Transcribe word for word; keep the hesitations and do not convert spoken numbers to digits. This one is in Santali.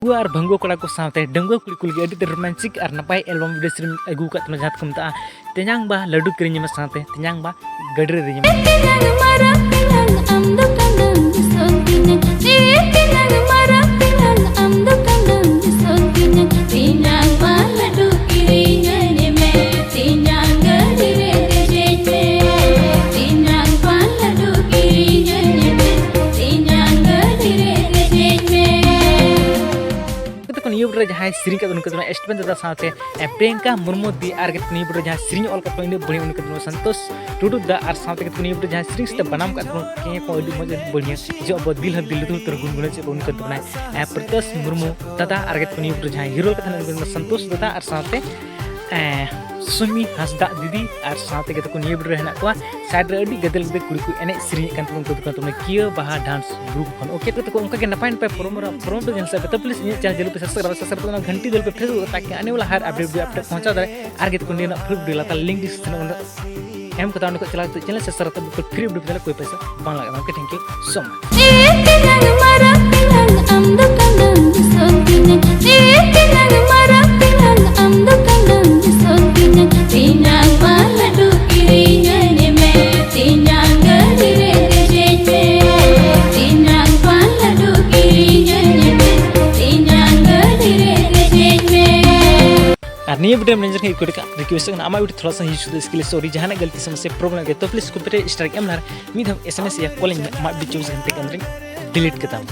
ᱰᱟᱺᱜᱩᱣᱟᱹ ᱟᱨ ᱵᱷᱟᱺᱜᱩᱣᱟᱹ ᱠᱚᱲᱟ ᱠᱚ ᱥᱟᱶᱛᱮ ᱰᱟᱺᱜᱩᱣᱟᱹ ᱠᱩᱲᱤ ᱠᱚ ᱞᱟᱹᱜᱤᱫ ᱟᱹᱰᱤ ᱛᱮᱫ ᱨᱳᱢᱟᱱᱴᱤᱠ ᱟᱨ ᱱᱟᱯᱟᱭ ᱮᱞᱵᱟᱢ ᱵᱷᱤᱰᱤᱭᱳ ᱥᱮᱨᱮᱧ ᱟᱹᱜᱩ ᱟᱠᱟᱫ ᱛᱟᱵᱚᱱᱟ, ᱡᱟᱦᱟᱸ ᱫᱚᱠᱚ ᱢᱮᱛᱟᱜᱼᱟ ᱛᱮᱧᱟᱝ ᱵᱟ ᱞᱟᱹᱰᱩ ᱠᱤᱨᱤᱧ ᱢᱮ ᱥᱟᱶᱛᱮ ᱛᱮᱧᱟᱝ ᱵᱟ ᱜᱟᱹᱰᱤ ᱨᱮ ᱫᱮᱡᱚᱜ ᱢᱮ᱾ ᱛᱮᱧᱟᱝ ᱵᱟ ᱛᱮᱧᱟᱝ ᱟᱢ ᱫᱚ ᱠᱟᱱᱟᱢ ᱫᱤᱥᱚᱢ ᱛᱤᱧᱟᱹ, ᱮ ᱛᱮᱧᱟᱝ ᱢᱟᱨᱟᱝ ᱛᱮᱧᱟᱝ ᱟᱢ ᱫᱚ ᱠᱟᱱᱟᱢ ᱫᱤᱥᱚᱢ ᱛᱤᱧᱟᱹ, ᱛᱮᱧᱟᱝ ᱵᱟ ᱞᱟᱹᱰᱩ ᱠᱤᱨᱤᱧᱟᱹᱧ ᱢᱮ, ᱛᱮᱧᱟᱝ ᱜᱟᱹᱰᱤ ᱨᱮ ᱫᱮᱡᱮᱧ ᱢᱮ, ᱛᱮᱧᱟᱝ ᱵᱟ ᱞᱟᱹᱰᱩ ᱠᱤᱨᱤᱧᱟᱹᱧ ᱢᱮ, ᱛᱮᱧᱟᱝ ᱜᱟᱹᱰᱤ ᱨᱮ ᱫᱮᱡᱮᱧ ᱢᱮ᱾ ᱠᱟᱛᱮ ᱠᱚ ᱱᱤᱭᱟᱹ ᱵᱚᱴ ᱨᱮ ᱡᱟᱦᱟᱸᱭ ᱥᱮᱨᱮᱧ ᱠᱟᱫ ᱩᱱᱤ ᱠᱟᱫ ᱵᱚᱱᱟ ᱮᱥᱴᱵᱮᱱ ᱫᱟᱫᱟ ᱥᱟᱶᱛᱮ ᱮ, ᱯᱨᱤᱭᱟᱝᱠᱟ ᱢᱩᱨᱢᱩ ᱫᱤ, ᱟᱨ ᱠᱟᱛᱮ ᱱᱤᱭᱟᱹ ᱵᱚᱴ ᱨᱮ ᱡᱟᱦᱟᱸᱭ ᱥᱮᱨᱮᱧ ᱚᱞ ᱠᱟᱫ ᱩᱱᱤ ᱵᱚᱱᱟ ᱥᱚᱱᱛᱳᱥ ᱴᱩᱰᱩ ᱫᱟ, ᱟᱨ ᱥᱟᱶᱛᱮ ᱠᱟᱛᱮ ᱱᱤᱭᱟᱹ ᱵᱚᱴ ᱨᱮ ᱡᱟᱦᱟᱸᱭ ᱥᱮᱨᱮᱧ ᱥᱟᱶᱛᱮ ᱵᱟᱱᱟᱢ ᱠᱟᱫ ᱵᱚᱱ ᱠᱮᱸᱜᱮ ᱠᱚ ᱟᱹᱰᱤ ᱢᱚᱡᱽ ᱟᱹᱰᱤ ᱵᱟᱹᱲᱤᱭᱟᱹ ᱦᱤᱡᱩᱜ ᱟᱵᱚ ᱫᱤᱞ ᱦᱟᱹ ᱫᱤᱞ ᱞᱩᱛᱩᱨ ᱩᱛᱟᱹᱨ ᱜᱩᱱᱜᱩᱱᱟᱹ ᱪᱮᱫ ᱠᱚ ᱩᱱᱤ ᱠᱟᱫ ᱵᱚᱱᱟᱭ ᱮ, ᱯᱨᱤᱛᱟᱥ ᱢᱩᱨᱢᱩ ᱫᱟᱫᱟ, ᱟᱨ ᱠᱟᱛᱮ ᱱᱤᱭᱟᱹ ᱵᱚᱴ ᱨᱮ ᱡᱟᱦᱟᱸᱭ ᱦᱤᱨᱳ ᱠᱟᱛᱮ ᱩᱱᱤ ᱠᱟᱫ ᱵᱚᱱᱟ ᱥᱚᱱᱛᱳᱥ ᱫᱟᱫᱟ, ᱟᱨ ᱥᱟᱶᱛᱮ ᱮ, ᱥᱩᱢᱤ ᱦᱟᱸᱥᱫᱟ ᱫᱤᱫᱤ, ᱟᱨ ᱥᱟᱶᱛᱮ ᱠᱟᱛᱮ ᱠᱚ ᱱᱤᱭᱟᱹ ᱵᱚᱴ ᱨᱮ ᱦᱮᱱᱟᱜ ᱠᱚᱣᱟ ᱥᱟᱭᱤᱰ ᱨᱮ ᱟᱹᱰᱤ ᱜᱟᱫᱮᱞ ᱜᱟᱫᱮᱞ ᱠᱩᱲᱤ ᱠᱚ ᱮᱱᱮᱡ ᱥᱮᱨᱮᱧᱮᱫ ᱠᱟᱱ ᱛᱟᱵᱚᱱᱟ, ᱩᱱᱠᱩ ᱫᱚ ᱠᱟᱱ ᱛᱟᱵᱚᱱᱟ ᱠᱤᱭᱟᱹ ᱵᱟᱦᱟ ᱰᱟᱱᱥ ᱜᱨᱩᱯ ᱠᱷᱚᱱ᱾ ᱳᱠᱮ, ᱛᱚ ᱛᱟᱠᱚ ᱚᱱᱠᱟ ᱜᱮ ᱱᱟᱯᱟᱭ ᱱᱟᱯᱟᱭ ᱯᱨᱳᱢᱳ ᱨᱮ ᱯᱨᱳᱢᱳ ᱫᱚ ᱧᱮᱞ ᱥᱮ ᱛᱚ ᱯᱞᱤᱡ ᱤᱧᱟᱹᱜ ᱪᱮᱱᱮᱞ ᱡᱟᱹᱨᱩᱲ ᱯᱮ ᱥᱟᱵᱥᱠᱨᱟᱭᱤᱵ, ᱥᱟᱵᱥᱠᱨᱟᱭᱤᱵ ᱠᱟᱛᱮ ᱚᱱᱟ ᱜᱷᱟᱱᱴᱤ ᱫᱚᱞ ᱯᱮ ᱯᱷᱮᱥᱵᱩᱠ ᱛᱟᱠᱤ ᱟᱱᱮ ᱣᱟᱞᱟ ᱦᱟᱨ ᱟᱯᱰᱮᱴ ᱵᱷᱤᱰᱤᱭᱳ ᱟᱯᱰᱮᱴ ᱯᱚᱦᱚᱸᱪᱟᱣ ᱫᱟᱲᱮ᱾ ᱟᱨ ᱜᱮ ᱛᱟᱠᱚ ᱱᱤᱭᱟᱹ ᱨᱮᱱᱟᱜ ᱯᱷᱩᱞ ᱵᱷᱤᱰᱤᱭᱳ ᱞᱟᱛᱟᱨ ᱞᱤᱝᱠ ᱰᱤᱥᱠᱨᱤᱯᱥᱚᱱ ᱨᱮ ᱮᱢ ᱠᱟᱛᱮ ᱚᱸᱰᱮ ᱠᱷᱚᱱ ᱪᱟᱞᱟᱣ ᱠᱟᱛᱮ ᱪᱮᱱᱮᱞ ᱥᱟᱵᱥᱠᱨᱟᱭᱤᱵ ᱛᱟᱵᱚᱱ ᱯᱮ, ᱯᱷᱨᱤ ᱵᱷᱤᱰᱤᱭᱳ ᱯᱮ ᱧᱮᱞᱟ, ᱠᱳᱭ ᱯᱚᱭᱥᱟ ᱵᱟᱝ ᱞᱟᱜᱟᱜ ᱛᱟᱢᱟ᱾ ᱳᱠᱮ, ᱛᱷᱮᱝᱠ ᱭᱩ ᱥᱳ ᱢᱟᱪ᱾ ᱮ ᱛᱮᱧᱟᱝ ᱢᱟᱨᱟᱝ ᱛᱮᱧᱟᱝ ᱟᱢ ᱫᱚ ᱠᱟᱱᱟᱢ ᱫᱤᱥᱚᱢ ᱛᱤᱧᱟᱹ, ᱮ ᱛᱮᱧᱟᱝ ᱢᱟᱨᱟᱝ ᱛᱮᱧᱟᱝ ᱟᱢ ᱫᱚ ᱠᱟᱱᱟᱢ ᱫᱤᱥᱚᱢ ᱛᱤᱧᱟᱹ, ᱛᱮᱧᱟᱝ ᱢᱟ ᱞᱟᱹᱰᱩ ᱠᱤᱨᱤᱧᱟᱹᱧ ᱢᱮ, ᱛᱮᱧᱟᱝ ᱜᱟᱹᱰᱤ ᱨᱮ ᱫᱮᱡᱮᱧ ᱢᱮ, ᱛᱮᱧᱟᱝ ᱢᱟ ᱞᱟᱹᱰᱩ ᱠᱤᱨᱤᱧᱟᱹᱧ ᱢᱮ, ᱛᱮᱧᱟᱝ ᱜᱟᱹᱰᱤ ᱨᱮ ᱫᱮᱡᱮᱧ ᱢᱮ᱾ ᱟᱨ ᱱᱤᱭᱟᱹ ᱵᱷᱤᱰᱤᱭᱳ ᱢᱮᱱᱮᱡᱟᱨ ᱠᱷᱚᱱ ᱤᱧ ᱠᱩᱞᱤ ᱠᱟᱜ ᱨᱤᱠᱩᱭᱮᱥᱴ ᱠᱟᱱᱟ, ᱟᱢᱟᱜ ᱵᱷᱤᱰᱤᱭᱳ ᱛᱷᱚᱲᱟ ᱥᱟ ᱦᱤᱡᱩᱜ ᱥᱠᱤᱞ ᱥᱚᱨᱤ ᱡᱟᱦᱟᱱᱟᱜ ᱜᱟᱹᱞᱛᱤ ᱥᱚᱢᱚᱥᱥᱟ ᱯᱨᱚᱵᱞᱮᱢ ᱜᱮ, ᱛᱚ ᱯᱞᱤᱡ ᱠᱚᱢᱯᱤᱭᱩᱴᱟᱨ ᱥᱴᱨᱟᱭᱤᱠ ᱮᱢ ᱞᱟᱦᱟᱨ ᱢᱤᱫ ᱫᱷᱟᱣ ᱮᱥ ᱮᱢ ᱮᱥ ᱭᱟ ᱠᱚᱞ ᱤᱧ ᱢᱮ, ᱟᱢᱟᱜ ᱵᱷᱤᱰᱤᱭᱳ ᱪᱚᱵᱵᱤᱥ ᱜᱷᱚᱱᱴᱟ ᱠᱮᱱᱫᱨᱤᱧ ᱰᱤᱞᱤᱴ ᱠᱟᱛᱟᱢ᱾